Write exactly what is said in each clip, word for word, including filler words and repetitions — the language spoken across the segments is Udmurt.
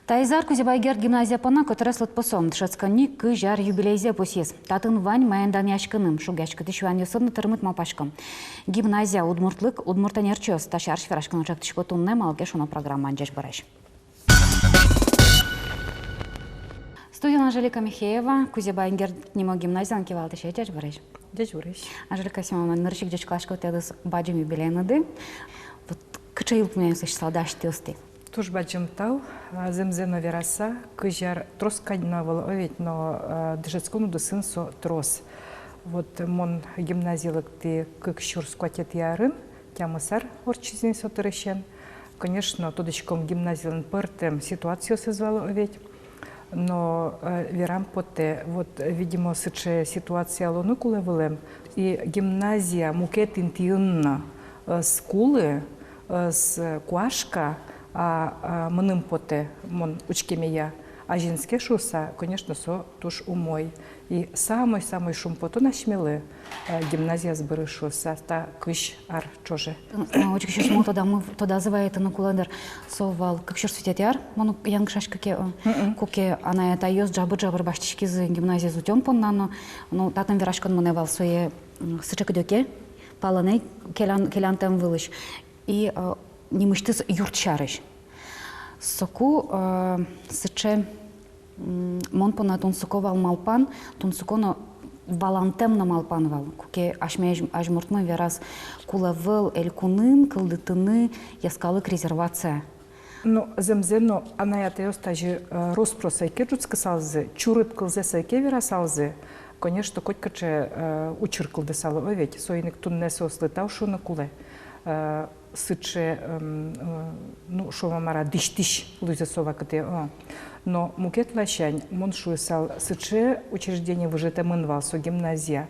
Таиз ар Кузебай Герд гимназия понна котырес лыдпусо, дышетсконни кызь ар юбилейзэ пусйиз. Татын вань маин данъяськыны, шугъяськытӥсь юанъёсын но тырмыт малпаськом. Гимназия, удмуртлык, удмурт ӧнерчиос — та сярысь вераськыны ӵектӥсько туннэ «Малы ке шуоно» программаын. Ӟечбуресь! Студиын Анжелика Михеева, Кузебай Герд нимо гимназиялэн кивалтӥсез. Ӟечбуресь! Ӟечбуресь! Анжелика Семёновна, нырысь ик ӟечкыласько тӥледыз бадӟым юбилейеныды. Вот кыӵе йылпумъянъёслэсь сылалды асьтэос тӥ? Туж бадӟым тау. А, зэмзэ но вераса, кызь ар трос кадь но ӧвӧл, о ведь, но, а, дышетскон удысын со трос. Вот мон гимназие лыктӥ кык сюрс куатетӥ арын, тямыс ар ортчиз ни со дырысен. Конечно, тодӥськом, гимназиялэн пӧртэм ситуациосыз вал, о ведь. Но, э, верам потэ, вот, видимо, сыӵе ситуация луыны кулэ вылэм. И гимназия мукет интыын но, э, ӧз кулы, э, ӧз куашка, а, а, мыным потэ, мон учкемея, азинске шуыса, конечно, со туж умой. И самой-самой шумпотон асьмелы, э, гимназияз быры шуыса та кызь ар ӵоже. Э, учкисьёсмы тодамы, тодазы вайытыны кулэ, дыр, со вал кык сюрс витетӥ ар, мон янгышасько ке, э, куке анай-атайёс ӝабыр-ӝабыр басьтӥськизы гимназиез утён понна но, ну, татын вераськон мынэ вал сое, м, сыӵе кыдёке, палэнэ келян-, келянтэм вылысь. И, э, нимысьтыз юрт сярысь. Соку, э, сыӵе, м, мон понна тунсыко вал малпан, тунсыко но валантэм но малпан вал, куке асьме азь-, азьмуртмы вераз: кулэ ӧвӧл элькунын кылдытыны йӧскалык резервация. Ну, зэмзэ но, анай-атайёс тазьы, э, рос-прос ӧй ке ӝутскысалзы, чурыт кылзэс ӧй ке верасалзы, конечно, котькыӵе, э, учыр кылдысал, о ведь, соин ик туннэ соослы тау шуыны кулэ. Э, сыӵе, эм, э, ну, шуом-а, мар-а, дӥсьтӥсь луизы со вакытэ, о. Но мукет ласянь, мон шуысал, сыӵе учреждение выжытэмын вал со гимназия,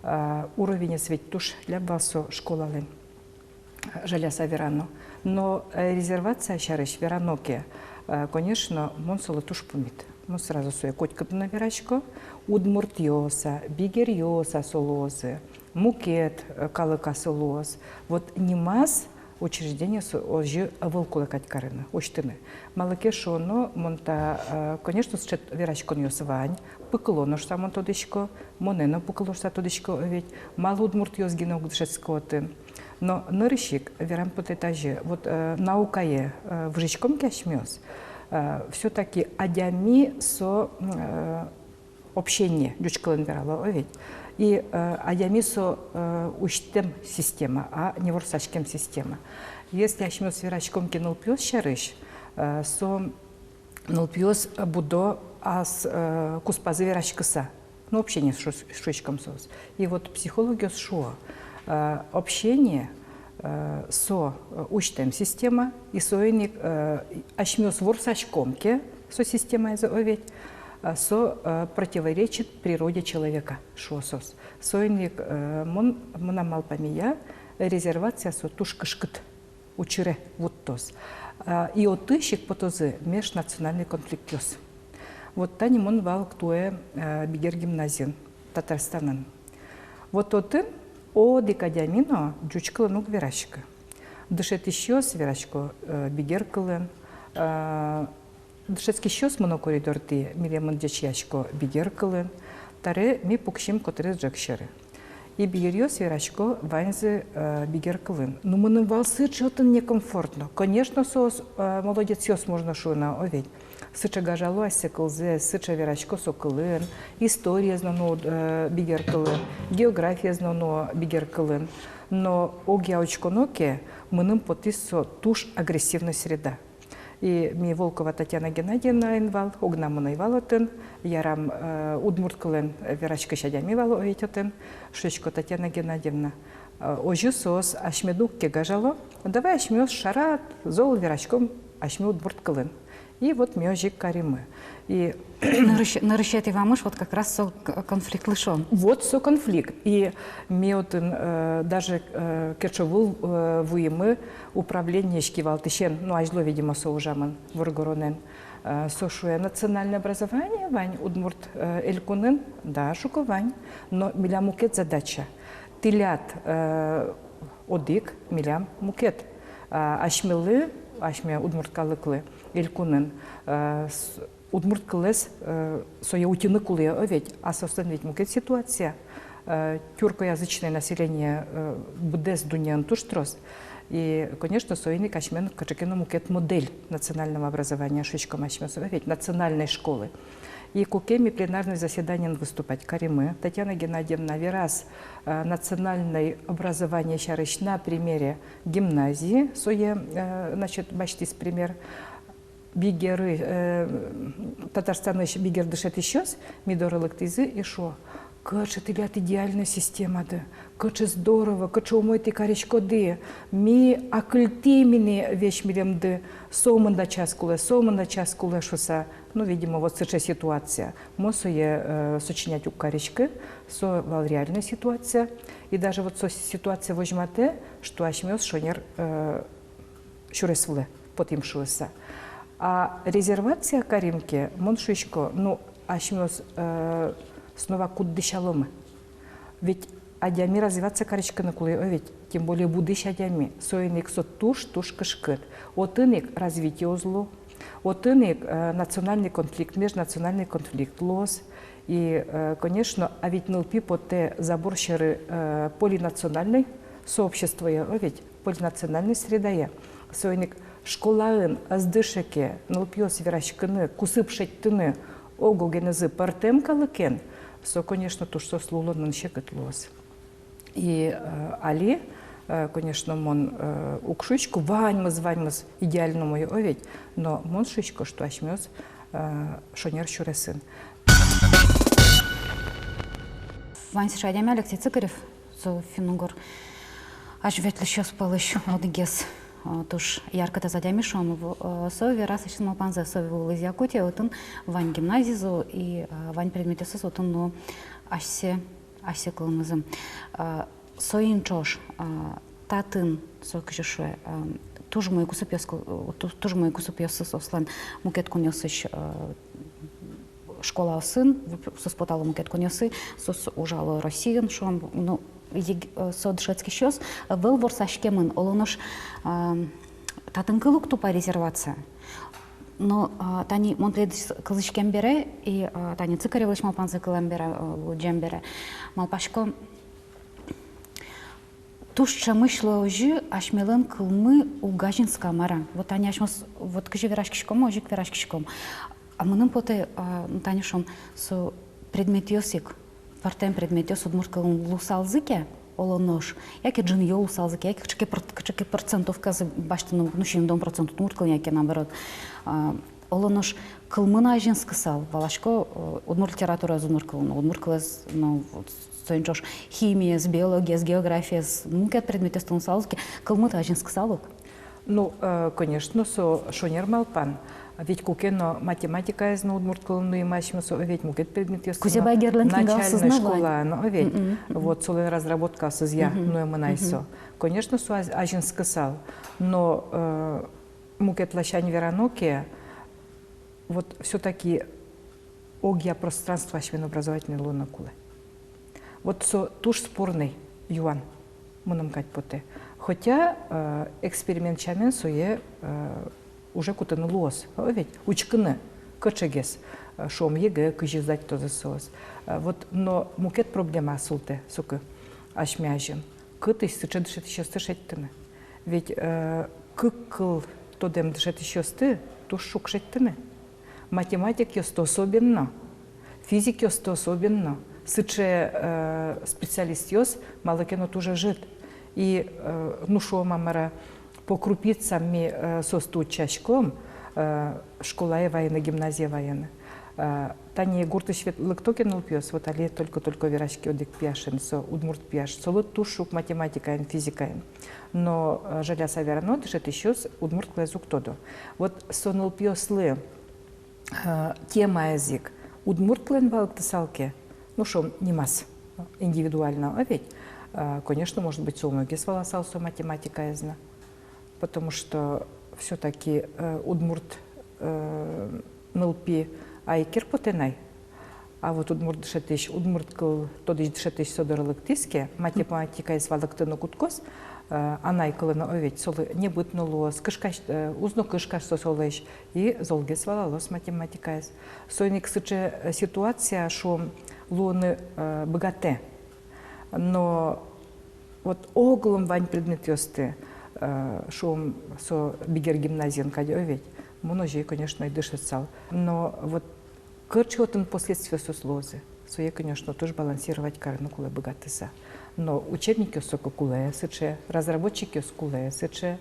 э, уровенез ведь туж ляб вал со школалэн, жаляса верано. Но, э, резервация сярысь верано ке, э, конечно, мон солы туж пумит. Мон сразу сое котькытын но верасько: удмуртъёс-а, бигеръёс-а со луозы, мукет, э, калык-а со луоз. Вот нимаз учреждениез озьы ӧвӧл кулэ кадь карыны, усьтыны. Малы ке шуоно, мон та, э, конечно, сыӵе вераськонъёс вань, пыкыло но шуса мон тодӥсько, монэ но пыкыло шуса тодӥсько, о ведь, малы удмуртъёс гинэ уг дышетскы отын. Но нырысь ик верам потэ тазьы, вот, э, наукае, э, выжиськом ке асьмеос, э, всё-таки адями со, э, общение, ӟуч кылын верало, о ведь. И, э, адями со, э, усьтэм система, а не ворсаськем система. Если асьмеос вераськом ке нылпиос сярысь, э, со нылпиос будо ас, э, куспазы вераськыса. Ну, общение шу-, шуиськом соос. И вот психологъёс шуо, э, общение, э, со, э, усьтэм система, и соин ик, э, асьмеос ворсаськом ке со системаез, о ведь, э, со, э, противоречит природе человека, шуо соос. Соин ик, э, мон, мынам малпамея, резервация со туж кышкыт учыре вуттоз. А, и отысь ик потозы межнациональный конфликтъёс. Вот тани мон вал туэ, э, бигер гимназиын, Татарстанын. Вот отын одӥг адями но ӟуч кылын уг вераськы. Дышетӥсьёс верасько, э, бигер кылын, э, дышетскисьёс мыно коридортӥ, милемын ӟечъясько бигер кылын. Таре ми пуксим котырес ӝӧк сьӧры. И бигеръёс верасько ваньзы, э, бигер кылын. Ну, мыным вал сыӵе отын некомфортно. Конечно, соос, э, молодецъёс, можно шуыны, о ведь. Сыӵе гажало асьсэ кылзэс, сыӵе верасько со кылын, историез но нуо, э, бигер кылын, географиез но нуо бигер кылын. Но огъя учконо ке, мыным потӥз со туж агрессивной среда. И ми Волкова Татьяна Геннадьевнаен вал, огнамы но ӧй вал отын, ярам, э, удмурт кылын вераськись адями вал, о ведь, отын. Шуисько: Татьяна Геннадьевна, э, озьы соос асьмеды уг ке гажало, давай асьмеос шарат зол вераськом асьме удмурт кылын. И вот ми озьы ик каримы. И нырысь-, нырысетӥ вамыш вот как раз со к-, конфликт луэ шуом. Вот со конфликт. И ми отын, э, даже, э, кыӵе вал, э, вуимы управлениысь кивалтӥсен, ну, азьло, видимо, со ужамын воргоронэн. Э, со шуэ: национальное образование вань удмурт, э, элькунын? Да, шуко, вань. Но милям мукет задача. Тӥляд, э, одӥг, милям мукет. А, асьмелы Асьме удмурт калыклы, элькунын, э, с-, удмурт кылэз, э, сое утьыны кулэ, о ведь, а соослэн ведь мукет ситуация, э, тюркоязычное население, э, быдэс дуннеын туж трос. И, конечно, соин ик асьмелэн кыӵе ке но мукет модель национального образования, шуиськом асьмеос, о ведь, национальной школы. И куке ми пленарной заседаниын выступать каримы, Татьяна Геннадьевна вераз, э, национальной образование сярысь на примере гимназии, сое, э, значит, басьтӥз пример. Бигеры, э, Татарстанысь бигер дышетӥсьёс ми доры лыктӥзы и шуо: «Кыӵе тӥляд идеальной системады, кыӵе здорово, кыӵе умой тӥ кариськоды, ми акыльтӥм ини весь милемды, сомында час кулэ, сомында час кулэ», — шуса. Ну, видимо, вот сыӵе ситуация. Мон сое, э, сочинять уг кариськы, со вал реальной ситуация. И даже вот со ситуация возьматэ, что асьмеос шонер, э, сюрес вылэ потӥм шуыса. А резервация карим ке, мон шуисько, ну, асьмеос, э, снова куддысяломы. Ведь адями развиваться кариськыны кулэ, о ведь, тем более будущий адями, соин ик со туж-туж кышкыт. Отын ик развитие уз лу, отын ик, э, национальный конфликт, межнациональный конфликт луоз. И, э, конечно, а ведь нылпи потэ забор сьӧры, э, полинациональной сообществое, о ведь, полинациональной средае. Соин ик школаын ӧз дыше ке нылпиос вераськыны, кусып шедьтыны ог-огенызы пӧртэм калыкен, со, конечно, туж соослы улонын секыт луоз. И, э, али, э, конечно, мон, э, уг шуиськы, ваньмыз, ваньмыз идеально умой, о ведь, но мон шуисько, что асьмеос, э, шонер сюресын. Вань сыӵе адями Алексей Цыкарев, со финн-угор азьветлӥсьёс пӧлысь одӥгез, э, туж яркытэз адями, шуом, в-, э, со вераз аслэсьтыз малпанзэ, со вуылӥз Якутие, отын вань гимназизы и, э, вань предметъёсыз отын, но асьсэ асьсэ кылэмзы. А, соин ӵош, а, татын, со кызьы шуэ, а, туж умой кусыпъёс кыл-, ту-, туж умой кусыпъёссы соослэн мукет кунъёсысь, а, школаосын, в-, соос потало мукет кунъёсы, соос ужало Россиын, шуом, ну, иг-, э, со дышетскисьёс, э, ӧвӧл ворсаськемын, оло нош, а, татын кыл уг тупа резервация. Но, а, тани мон тӥледысь кылӥськем бере, и, а, тани Цыкаревлэсь малпанзэ кылэм бере, а, лыдӟем бере, малпасько, туж ӵемысь луэ озьы, асьмелэн кылмы уг азинскы, мар-а. Вот тани асьмеос, вот кызьы вераськиськом, озьы ик вераськиськом. А мыным потэ, а, ну, тани шуом, со предметъёс ик, пӧртэм предметъёс удмурт кылын луысалзы ке, оло нош, яке ӝынъё луысалзы ке, яке кыӵе ке пр-, кыӵе ке процентовказэ басьтыны, ну, сизьымдон процент удмурт кылын, яке наоборот. А, оло нош, кылмы но азинскысал, валасько, э, удмурт литератураез удмурт кылын, удмурт кылэз, ну, вот, соин ӵош химиез, биологиез, географиез, мукет предметъёсты луысалзы ке, кылмы-то азинскысал ук. Ну, э, конечно, со шонер малпан. Ведь куке но математикаез но удмурт кылын нуимы асьмеос, ведь мукет предметъёсты но. Кузебай Гердлэн книгаосыз но вань. Начальной школаын, ведь. Мгм, мгм. Вот, солэн разработкаосызъя нуэмын ай со. Мгм. Конечно, со аз-, азинскысал. Но, э, мукет ласянь верано ке, вот всё-таки огъя пространство асьмелэн образовательной луыны кулэ. Вот со туж спорный юан, мыным кадь потэ. Хотя, э, эксперимент сямен сое, э, уже кутыны луоз, о, ведь, учкыны кыӵегес, э, шуом, ЕГЭ кызьы сдать карозы соос. Э, вот, но мукет проблема султэ соку асьме азьын. Кытысь сыӵе дышетӥсьёсты шедьтыны? Ведь, э, кык кыл тодэм дышетӥсьёсты туж шуг шедьтыны. Математикъёсты особенно, физикъёсты особенно. Сыӵе, э, специалистъёс малы ке но туж ӧжыт. И, э, ну, шуом-а, мар-а, по крупицам ми, э, соосты утчаськом, э, школае вайыны, гимназие вайыны. Э, тани гуртысь вет лыкто ке нылпиос, вот али только-только вераськи одӥг пияшен, со удмурт пияш, солы туж шуг математикаен, физикаен. Но, э, жаляса верано, дышетӥсьёс удмурт кылэз уг тодо. Вот со нылпиослы, э, темаез ик удмурт кылын валэктысал ке, ну, шуом, нимаз, индивидуально, а ведь, э, конечно, может быть, со умойгес валасал со математикаез но. Потому что всё-таки, э, удмурт, э, нылпи айкер потэ на ай. А вот удмурт дышетӥсь, удмурт кыл тодӥсь дышетӥсь со доры лыктӥз ке, математикаез валэктыны кутскоз, Э, анай кылын, о ведь, солы небыт но луоз, кышкась-, э, уз но кышкась со солэсь, и золгес валалоз математикаез. Соин ик сыӵе, э, ситуация, шуом, луыны, э, быгатэ. Но вот оглом вань предметъёсты, э, шуом, со бигер гимназиын кадь, о ведь, мон озьы, конечно, и дышетсал. Но вот кыӵе отын последствиосыз луозы, сое, конечно, туж балансировать карыны кулэ быгатыса. Но учебникъёс соку кулэ сыӵе, разработчикъёс кулэ сыӵе,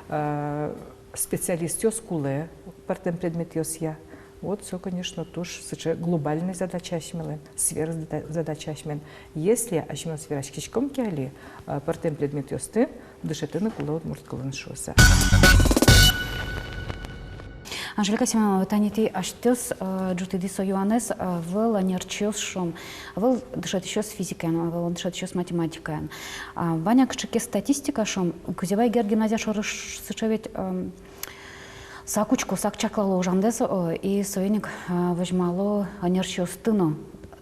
э, специалистъёс кулэ пӧртэм предметъёсъя. Вот со, конечно, туж сыӵе глобальной задача асьмелэн, сверхзада-, задача асьмелэн. Если асьмеос вераськиськом ке али, э, пӧртэм предметъёсты дышетыны кулэ удмурт кылын шуыса. Анжелика Семёновна, вот тани тӥ асьтэос, э, ӝутӥды со юанэз, э, ӧвӧл ӧнерчиос, шуом, ӧвӧл дышетӥсьёс физикаен, ӧвӧл дышетӥсьёс математикаен. А вань-а кыӵе ке статистика, шуом, Кузебай Герд гимназия шоры ш-, сыӵе ведь, эм, сак учко, сак чаклало ужандэс, о, и соин ик, э, возьмало ӧнерчиосты но.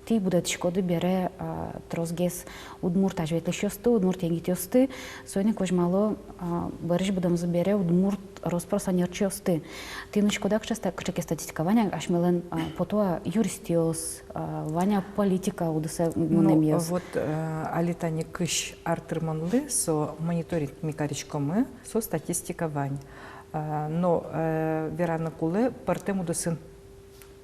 Тӥ будэтӥськоды бере, а, тросгес удмурт азьветлӥсьёсты, удмурт егитъёсты, соин ик возьмало, а, бӧрысь будэмзы бере удмурт рос-прос ӧнерчиосты. Тӥ учкоды-а кыӵе ста-, кыӵе ке статистика, вань-а асьмелэн, а, пото-а юристъёс, а, вань-а политика удысэ мынэмъёс? Ну, вот, э, али тани кызь ар тырмонлы со мониторинг ми кариськомы, со статистика вань. А, но, э, вераны кулэ, пӧртэм удысын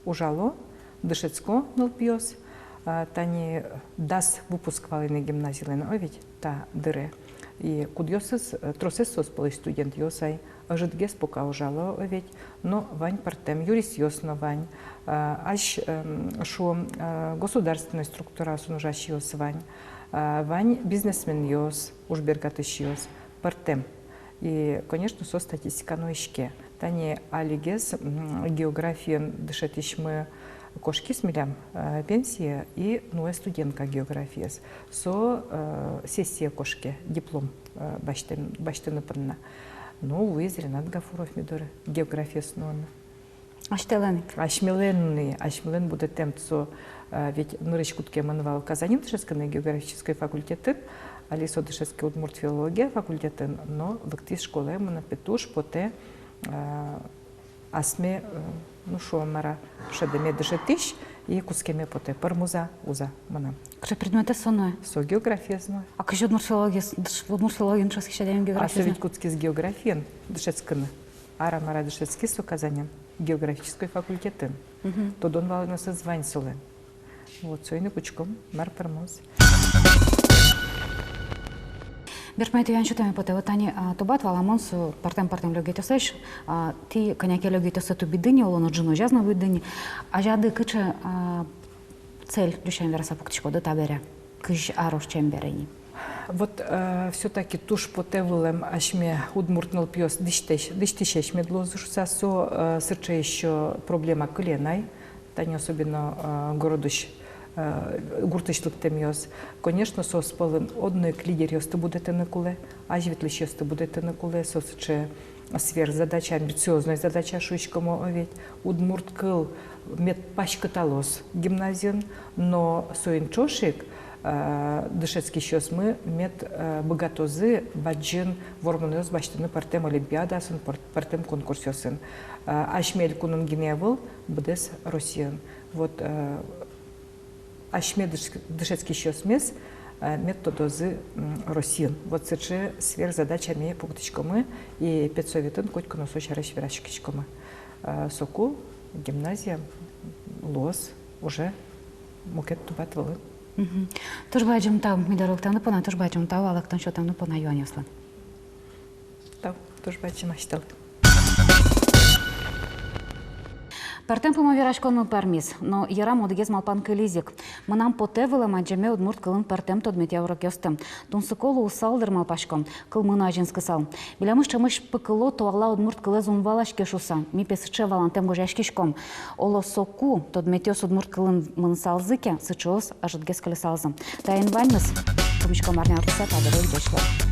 ужало, дышетско нылпиос. А, тани дас выпуск вал ини гимназилэн, о ведь, та дыре. И кудъёсыз, э, тросэз соос пӧлысь студентъёс ай, ӧжытгес пока ужало, о ведь, но вань пӧртэм юристъёс но вань, а, ась, эм, шуом, э, государственной структураосын ужасьёс вань, а, вань бизнесменъёс, ужбергатӥсьёс, пӧртэм. И, конечно, со статистика но иське. Тани алигес, м, географиен дышетӥсьмы кошкиз милям, э, пенсие, и нуэ студентка географиез. Со, э, сессие кошке, диплом, э, басьтын-, басьтыны понна. Ну, вуиз Ренат Гафуров ми доры географиез нуыны. Асьтэлэн ик. Асьмелэн ни, асьмелэн будэтэмтэ со, э, ведь нырысь кутскемын вал Казаньын дышетскыны географической факультетын, али со дышетске удмурт филология факультетын, но лыктӥз школае, мыным пе туж потэ, э, асме, э, ну, шуом, мар-а, шӧдэме дышетӥсь, и кутскеме потэ, пӧрмоз-а, уз-а мынам. Кыӵе предметэз со нуэ? Со географиез нуэ. А кызьы удмурт филологиез, дыш-, удмурт филологиен дышетскись адями географиез нуэ? А со ведь кутскиз географиен дышетскыны. Ара-мара дышетскиз со Казаньын, географической факультетын. Мгм. Тодон-валанъёсыз вань солэн. Вот, соин ик учком, мар пӧрмоз. Берпуметӥ юан сётэме потэ, вот тани, а, тубат валамон со пӧртэм-пӧртэм лёгетъёслэсь, а, тӥ кӧня ке лёгетъёссэ тубиды ни, оло но ӝынызяз но вуиды ни. Азяды кыӵе, а, цель, ӟуч сямен вераса, пуктӥськоды табере? Кызь ар ортчем бере ини. Вот, э, всё-таки туж потэ вылэм асьме удмурт нылпиос дӥсьтӥсь-, дӥсьтӥсесь мед луозы шуыса, со, э, сыӵе ещё проблема кылем ай, тани особенно, э, городысь, э, гуртысь лыктэмъёс. Конечно, соос пӧлын одно ик лидеръёсты будэтыны кулэ, азьветлӥсьёсты будэтыны кулэ, со сыӵе сверхзадача, амбициозной задача шуиськом, о ведь. Удмурт кыл мед паськыталоз гимназиын, но соин ӵош ик, э, дышетскисьёсмы мед, э, быгатозы бадӟым вормонъёс басьтыны пӧртэм олимпиадаосын, пӧр-, пӧртэм конкурсъёсын. Э, асьме элькунын гинэ ӧвӧл, быдэс Россиын. Вот, э, асьме дыш-, дышетскисьёсмес, э, мед тодозы, м, Россиын. Вот сыӵе сверхзадача ми пуктӥськомы, и педсоветын котьку но со сярысь вераськиськомы. Э, соку гимназия луоз уже мукет тубат вылын. Мгм. Туж бадӟым тау ми доры лыктэмды понна, туж бадӟым тау валэктон сётэмды понна юанъёслы. Тау, туж бадӟым. Асьтэлы. Пӧртэм пумо вераськонмы пӧрмиз, но йырам одӥгез малпан кылиз ик. Мынам потэ вылэм адӟеме удмурт кылын пӧртэм тодметъя урокъёсты. Тунсыко луысал дыр, малпасько, кылмы но азинскысал. Милемыз ӵемысь пыкыло, туала удмурт кылэз ум валаське шуыса. Ми пе сыӵе валантэм гожъяськиськом. Оло, соку тодметъёс удмурт кылын мынысалзы ке, сыӵеос ӧжытгес кыльысалзы. Таин ваньмыз. Пумиськом арня ортчыса, та дыре ик ӟеч луэ.